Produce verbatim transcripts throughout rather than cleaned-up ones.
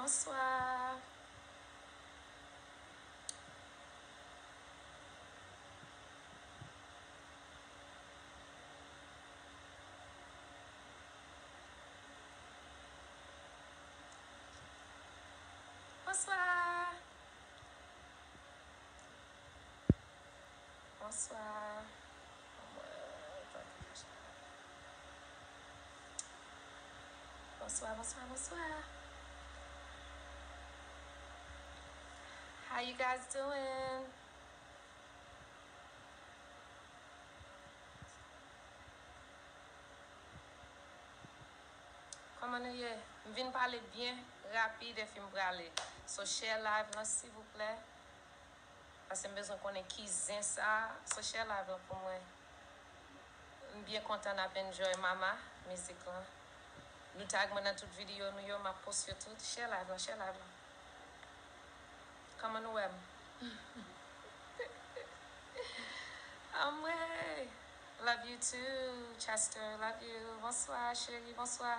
Bonswa. Bonswa. Bonswa. Bonswa, bonswa, bonswa. How you guys doing? Kòman nou ye? M vin pale byen rapid epi m prale. So, share live lan, silvouplè. Paske m bezwen konnen ki zen sa. So, share live lan pou mwen. M byen kontan n ap enjoy Mama, mizik lan. Nou tag mwen nan tout videyo nou yo, m ap post yo tout. Share live lan, share live lan. Kòman nou wè m? Anmwey! Love you too, Chester. Love you. Bonswa, cheri. Bonswa.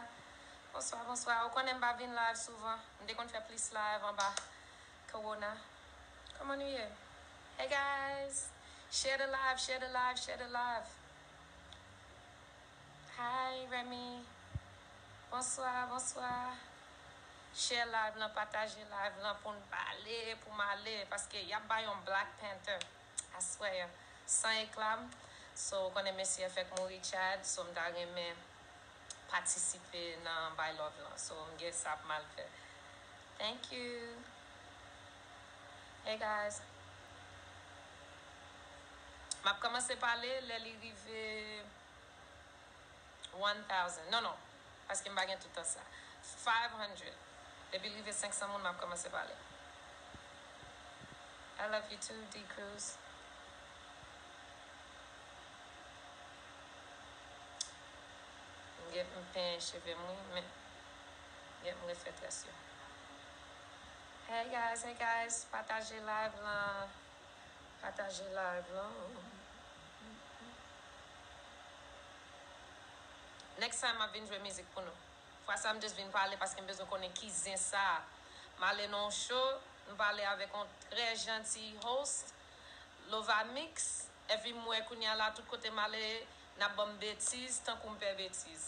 Bonswa, bonswa. Ou konnen m pa vin live souvan. M te konn fè plis live anba corona. Kòman nou ye? Hey guys! Share the live, share the live, share the live. Hi, Remy. Bonswa, bonswa. Share live lan, pataje live lan pou n pale, pou m ale, paske y ap bay yon Black Panther, I swear, san eklam. So, ou konnen mesye fèk mouri Chad, so m ta renmen patisipe nan bay love lan. So, m gen sa pou m al fè. Thank you. Hey guys. M ap kòmanse pale lè li rive one thousand. Non, non. Paske m pa gen tout tan sa. Five hundred. Depi l rive senk san moun, m ap kòmanse pale. I love you too, D Cruz. M gen, m penyen cheve m, wi, men m gen, m refè très yo. Hey guys, hey guys, pataje live lan. Pataje live lan. Next time, m ap vin jwe mizik pou nou. Fwa sa, m just vin pale paske m bezwen konnen ki zen sa. M ale nan yon show, m pale avèk yon trè janti host, Lova Mix, epi m wè kounye a la, tout kote m ale, n ap ban m betiz, tankou m pè betiz.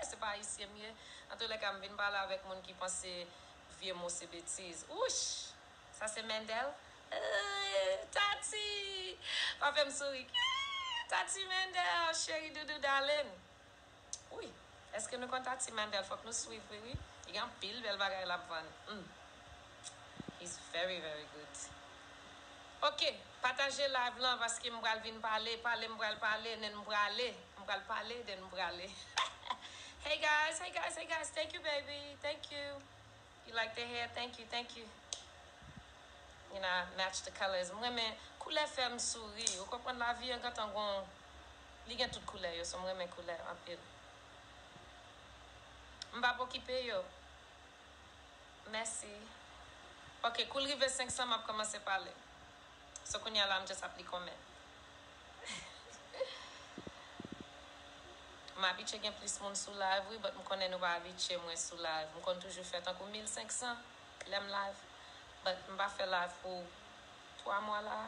Se pa ayisyen m ye. Antoulèka, m vin pale avèk moun ki panse vye mo se betiz. Wouch! Sa se Mendel. Eh, Tati! Pa fè m souri. Eh, Tati Mendel, cheri doudou, darling. Wi. Èske nou konn Tati Mendel? Fòk nou swiv li, wi. Li gen anpil bèl bagay l ap vann. Mm. He's very, very good. Ok, pataje live lan paske m pral vin pale, pale, m pral pale, then m prale. M pral pale, then m prale. Hey guys, hey guys, hey guys. Thank you, baby. Thank you. You like the hair? Thank you, thank you. You know, match the colors. M renmen koulè fè m souri. Ou konprann lavi an gentan gon, li gen tout koulè yo, so m renmen koulè anpil. M p ap okipe yo. Mèsi. Ok, kou l rive senk san, m ap kòmanse pale. So, kounye a la, m just ap li comment. M abitye gen plis moun sou live, wi, but m konnen nou pa abitye mwen sou live. M konn toujou fè tankou mil senk san lè m live. But m pa fè live pou twa mwa la.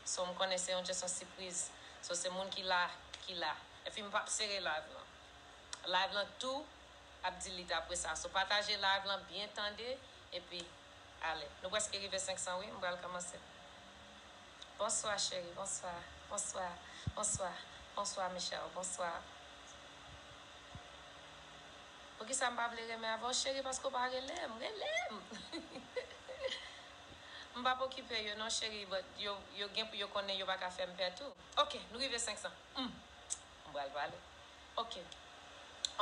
So, m konnen se yon just yon sipriz. So, se moun ki la, ki la. Epi m p ap sere live lan. Live lan tou ap delete apre sa. So, pataje live lan byen tande, epi ale. Nou prèske rive senk san, wi, m pral kòmanse. Bonswa, cheri, bonswa, bonswa, bonswa, bonswa, Michelle, bonswa. Poukisa m pa vle renmen avè w, cheri? Paske w pa rele m, rele m. M p ap okipe yo non, cheri, but yo, yo gen pou yo konnen yo pa ka fè m pè tou. Ok, nou rive senk san. Hmm. M pral pale. Ok.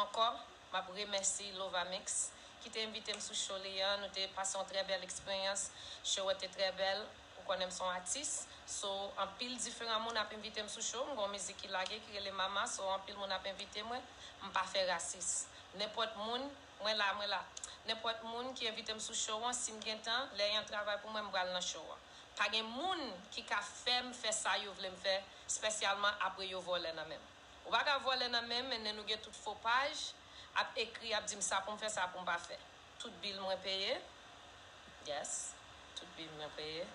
Ankò, m ap remèsye Lova Mix ki te envite m sou show li an. Nou te pase yon trè bèl eksperyans. Show an te trè bèl. Ou konnen m se yon atis. So, anpil diferan moun ap envite m sou show. M gen yon mizik ki lage ki rele Mama. So, anpil moun ap envite mwen. M pa fè rasis. Nenpòt moun, mwen la, mwen la. Nenpòt moun ki envite m sou show an, si m gen tan, lè y an travay pou mwen, m pral nan show an. Pa gen moun ki ka fè m fè sa yo vle m fè, espesyalman apre yo vòlè nan men m. Ou pa ka vòlè nan men m, men nou gen tout fo paj, ap ekri, ap di m sa pou m fè, sa pou m pa fè. Tout bil mwen peye, Yes. Tout bil mwen peye.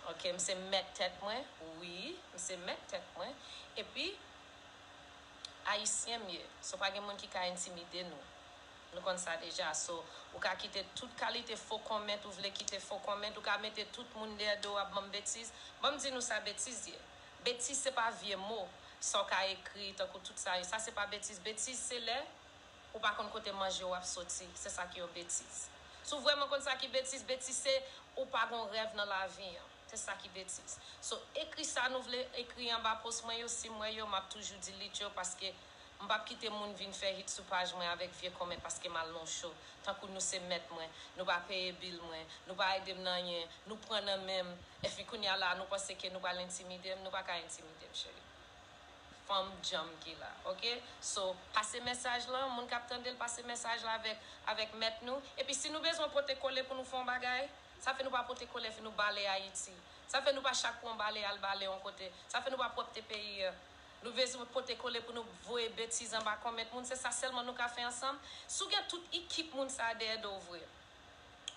Ok, m se mèt tèt mwen. Wi, m se mèt tèt mwen. Epi, Ayisyen m ye. So, pa gen moun ki ka entimide nou. Nou konn sa deja. So, ou ka kite tout kalite fo kòmant, ou vle kite fo kòmant, ou ka mete tout moun dèyè do w ap ban m betiz. Ban m di nou sa betiz ye. Betiz se pa vye mo. Sa w ka ekri, tankou tout sa yo. Sa se pa betiz. Betiz se lè ou pa konn kote manje w ap soti. Se sa ki yon betiz. Si w vrèman konn sa ki betiz, betiz se ou pa gon rèv nan lavi an. Se sa ki betiz. So, ekri sa nou vle ekri anba post mwen yo, si m wè yo, m ap toujou delete yo, paske m p ap kite moun vin fè hit sou paj mwen avèk vye kòmant paske m al nan show. Tankou nou se mèt mwen, nou pa peye bil mwen, nou pa ede m nan anyen, nou pran nan men m, epi kounye a la, nou panse ke nou pral entimide m, nou pa ka entimide m, cheri. Fanm djanm ki la, ok? So, pase mesaj lan, moun k ap tande l, pase mesaj la avèk, avèk mèt nou. Epi si nou bezwen pote kole pou nou fè yon bagay, sa fè nou pa pote kole epi nou bale Ayiti. Sa fè nou pa chak pran bale al bale yon kote. Sa fè nou pa pwòpte peyi an. Nou bezwen pote kole pou nou voye betiz anba kòmant moun, se sa sèlman nou ka fè ansanm. Si w gen tout ekip moun sa dèyè do w vre,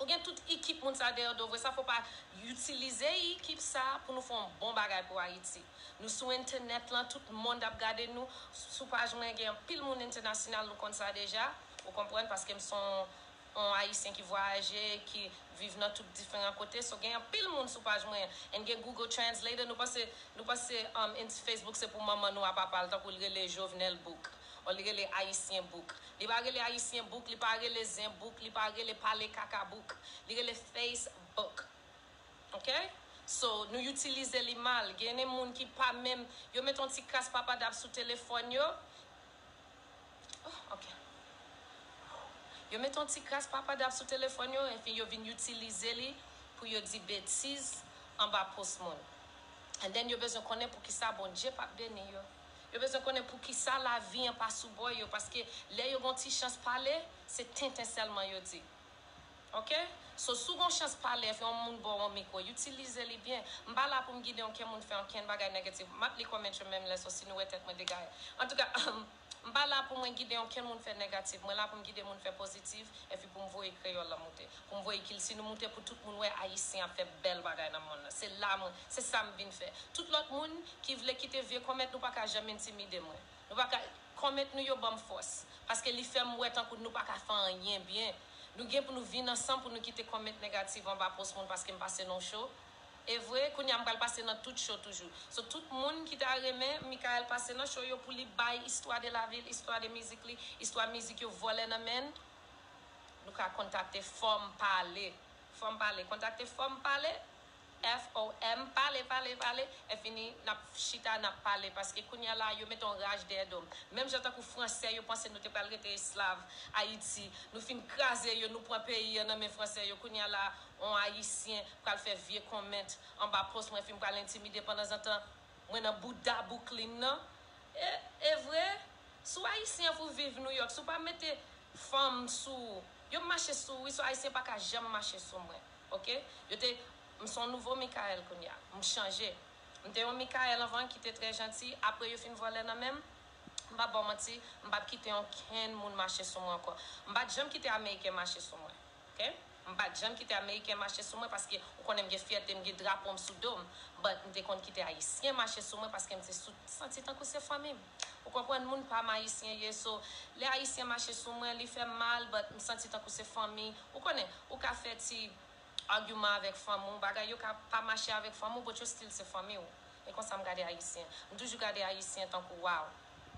ou gen tout ekip moun sa dèyè do w vre, sa fè w pa itilize ekip sa pou nou fè yon bon bagay pou Ayiti. Nou sou entènèt lan, tout mond ap gade nou. Sou paj mwen gen anpil moun entènasyonal, nou konn sa deja. Ou konprann, paske m se yon, yon Ayisyen ki vwayaje, ki viv nan tout diferan kote. So, gen anpil moun sou paj mwen. And gen Google Translator, nou panse, nou panse um, ins- Facebook se pou manman nou a papa l, tankou l rele Jovenel Book. Ou li rele Ayisyen Book. Li pa rele Ayisyen Book, li pa rele Zen Book, li pa rele Pale Kaka Book. Li rele Facebook. Ok? So, nou itilize li mal. Gen de moun ki pa menm, yo met yon ti kras papadap sou telefòn yo. Oh, ok. Yo met yon ti kras papadap sou telefòn yo, epi yo vin itilize li pou yo di betiz anba post moun. And then yo bezwen konnen poukisa Bondye p ap beni yo. Yo bezwen konnen poukisa lavi an pa sou bò yo, paske lè yo gen yon ti chans pale, se tenten sèlman yo di. Ok? So, si w gen yon chans pale, fè yon moun ba w yon mikwo, itilize li byen. M pa la pou m gide okenn moun fè okenn bagay negatif. M ap li kòmant yo menm lè, so si nou wè tèt mwen degaye. Antouka, m pa la pou mwen gide okenn moun fè negatif. Mwen la pou m gide moun fè pozitif, epi pou m voye kreyòl la moute. Pou m voye kil-, si nou moute pou tout moun wè Ayisyen ap fè bèl bagay nan mond lan. Se la mwen, se sa m vin fè. Tout lòt moun ki vle kite vye kòmant, nou pa ka janm entimide mwen. Nou pa ka, kòmant nou yo ban m fòs. Paske li fè m wè tankou nou pa ka fè anyen byen. Nou gen pou nou vin ansanm pou nou kite kòmant negatif anba post moun paske m pase nan show. E vre, kounye a m pral pase nan tout show toujou. So, tout moun ki ta renmen Michael pase nan show yo pou li bay istwa de lavi l, istwa de mizik li, istwa mizik yo vòlè nan men l, nou ka kontakte Fòm Pale. Fòm Pale. Kontakte Fòm Pale. F O M, pale, pale, pale, e fini, n ap chita, n ap pale, paske kounye a la, yo mete yon raj dèyè do m. Menm jan tankou fransè, yo panse nou te pral rete esklav Ayiti, nou fin kraze yo, nou pran peyi an nan men fransè yo, kounye a la, yon Ayisyen pral fè vye kòmant anba post mwen, epi m pral entimide, pandanzantan, mwen nan bouda Brooklyn nan. E, e vre, si w Ayisyen pou viv New York, si w pa mete fanm sou ou, yo mache sou ou, wi, so Ayisyen pa ka janm mache sou mwen. Ok? Yo te, m se yon nouvo Michael kounye a. M chanje. M te yon Michael anvan ki te trè janti. Apre yo fin vòlè nan men m, m p ap ba w manti, m p ap kite okenn moun mache sou mwen ankò. M pa t janm kite Ameriken mache sou mwen. Ok? M pa t janm kite Ameriken mache sou mwen paske ou konnen m gen fyète, m gen drapo m sou do m. But m te konn kite Ayisyen mache sou mwen paske m te sou-, santi tankou se fanmi m. Ou konprann, moun pa m Ayisyen ye, so lè Ayisyen mache sou mwen, li fè m mal, but m santi tankou se fanmi. Ou konnen, ou ka fè ti agiman avèk fanmi w, bagay yo ka pa mache avèk fanmi w, but yo still se fanmi w. E konsa m gade Ayisyen. M toujou gade Ayisyen tankou, wow.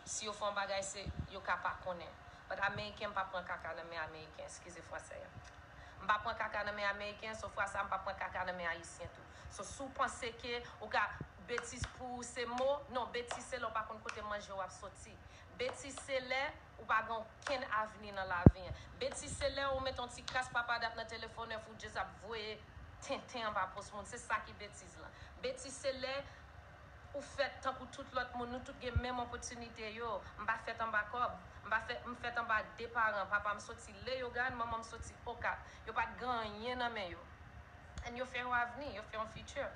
Si yo fè yon bagay, se, yo ka pa konnen. But Ameriken, m pa pran kaka nan men Ameriken, eskize fransè a. M pa pran kaka nan men Ameriken, so fwa sa, m pa pran kaka nan men Ayisyen tou. So, si w panse ke ou ka betiz pou ou se mo, non, betiz se lè w pa konn kote manje w ap soti. Betiz se lè ou pa gen okenn avni nan lavi an. Betiz se lè ou met yon ti kras papadap nan telefòn ou, ou just ap voye tenten anba post moun. Se sa ki betiz lan. Betiz se lè ou fèt tankou tout lòt moun. Nou tout gen menm opòtinite yo. M pa fèt anba kòb. M pa fèt, m fèt anba de paran. Papa m soti Leyogàn, manman m soti Okap. Yo pa t gen anyen nan men yo. And yo fè yon avni, yo fè yon future.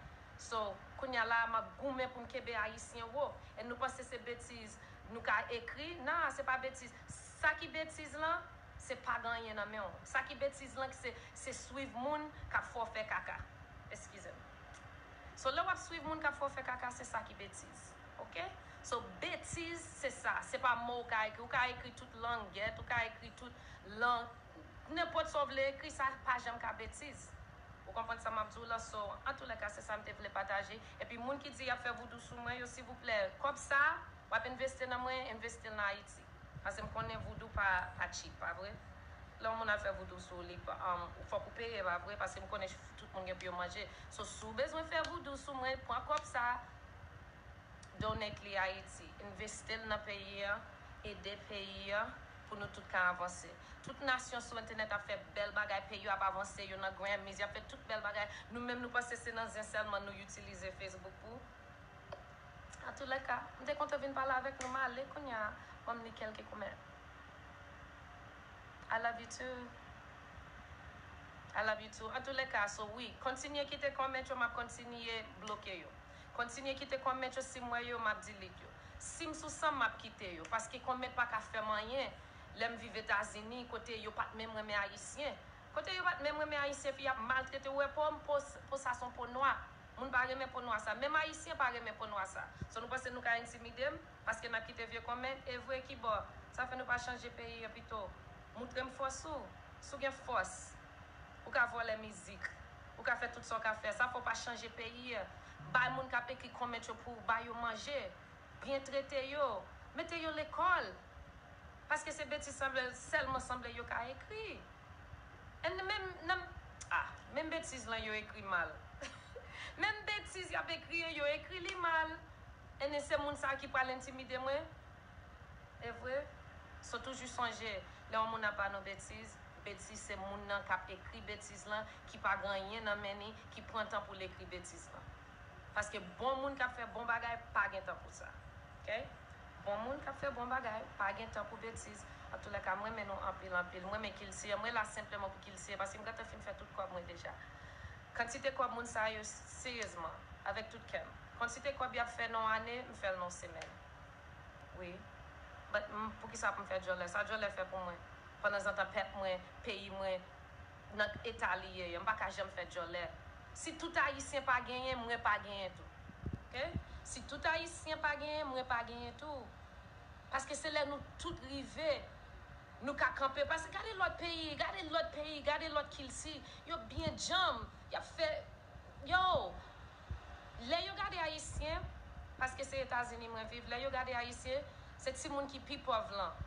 So, kounye a la, m ap goumen pou m kenbe Ayisyen wo. And nou panse se betiz nou ka ekri? Nah, se pa betiz. Sa ki betiz lan, se pa gen anyen nan men w. Sa ki betiz lan, se, se swiv moun k ap fè w fè kaka. Eskize m. So, lè w ap swiv moun k ap fè w fè kaka, se sa ki betiz. Oke? So, betiz, se sa. Se pa mo w ka ekri. Ou ka ekri tout langèt, ou ka ekri tout lang, nenpòt sa w vle ekri, sa pa janm ka betiz. Ou konprann sa m ap di w lan? So, antoulèka, se sa m te vle pataje. Epi moun ki di y ap fè voudou sou mwen yo, silvouplè, kòb sa, w ap envesti nan mwen, envesti l nan Ayiti. Paske m konnen voudou pa, pa cheap, pa vre? Lè yon moun ap fè voudou sou ou, li pa, um, fòk ou peye, pa vre? Paske m konnen tout moun gen pou yo manje. So, si w bezwen fè voudou sou mwen, pran kòb sa, donate li Ayiti. Envesti l nan peyi a, ede peyi a, pou nou tout ka avanse. Tout nasyon sou entènèt ap fè bèl bagay, peyi yo ap avanse, yo nan Grammys, y ap fè tout bèl bagay. Nou menm, nou panse se nan zen sèlman nou itilize Facebook pou. Antoulèka, m te kontan vin pale avèk nou, m ale kounye a, ban m li kèlke kòmè. I love you too. I love you too. Antoulèka, so wi, kontinye kite kòmè yo, m ap kontinye bloke yo. Kontinye kite kòmè yo, si m wè yo, m ap delete yo. Si m sou san m, m ap kite yo. Paske kòmè pa ka fè m anyen. Lè m viv Etazini, kote yo pa t menm renmen Ayisyen. Kote yo pa t menm renmen Ayisyen, fi ap maltrete w. Wè po m, po, po sa se yon po nwa. Moun pa renmen po nwa sa. Menm Ayisyen pa renmen po nwa sa. So nou panse nou ka entimide m paske n ap kite vye kòmè? E vre ki bò? Sa fè nou pa chanje peyi a pito? Moutre m fòs ou. Si w gen fòs, ou ka vòlè mizik. Ou ka fè tout sa w ka fè. Sa fè w pa chanje peyi a. Bay moun k ap ekri kòmè yo pou w, ba yo manje. Byen trete yo. Mete yo lekòl. Paske se betiz sanble, sèlman sanble yo ka ekri. And menm, nan, ah, menm betiz lan yo ekri mal. Menm betiz y ap ekri yo, yo ekri li mal. And se moun sa ki pral entimide mwen? E vre? So toujou sonje, lè yon moun ap ba nou betiz, betiz se moun nan k ap ekri betiz lan ki pa gen anyen nan men li, ki pran tan pou l ekri betiz lan. Paske bon moun k ap fè bon bagay pa gen tan pou sa. Oke? Bon moun k ap fè bon bagay pa gen tan pou betiz. Antoulèka, m renmen nou anpil, anpil. M renmen kilti a. Mwen la senpleman pou kilti a, paske m gentan fin fè tout kòb mwen deja. Kantite kòb moun sa yo, seryezman, avèk tout kè m. Kantite kòb y ap fè nan yon ane, m fè l nan yon semèn. Wi. But, m, poukisa pou m fè djòlè? Sa djòlè fè pou mwen? Pandanzantan pèp mwen, peyi mwen, nan eta li ye, m pa ka janm fè djòlè. Si tout Ayisyen pa genyen, mwen pa genyen tou. Oke? Si tout Ayisyen pa genyen, mwen pa genyen tou. Paske se lè nou tout rive, nou ka kanpe. Paske gade lòt peyi, gade lòt peyi, gade lòt kilti. Yo byen djanm. Y ap fè, yo, lè yo gade Ayisyen, paske se Etazini mwen viv, lè yo gade Ayisyen, se timoun ki pi pòv lan.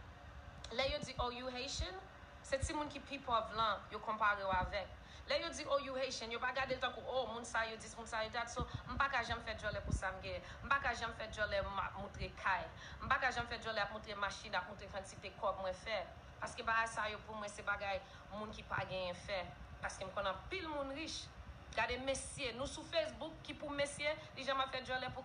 Lè yo di, "Oh, you Haitian?" Se timoun ki pi pòv lan yo konpare w avèk. Lè yo di, "Oh, you Haitian," yo pa gade l tankou, "Oh, moun sa yo dis, moun sa yo dat." So, m pa ka janm fè djòlè pou sa m genyen. M pa ka janm fè djòlè, m ap moutre kay. M pa ka janm fè djòlè ap moutre machin, ap moutre kantite kòb mwen fè. Paske bagay sa yo pou mwen se bagay moun ki pa genyen fè. Paske m konn anpil moun rich. Gade mesye, nou sou Facebook ki pou mesye, li janm ap fè djòlè pou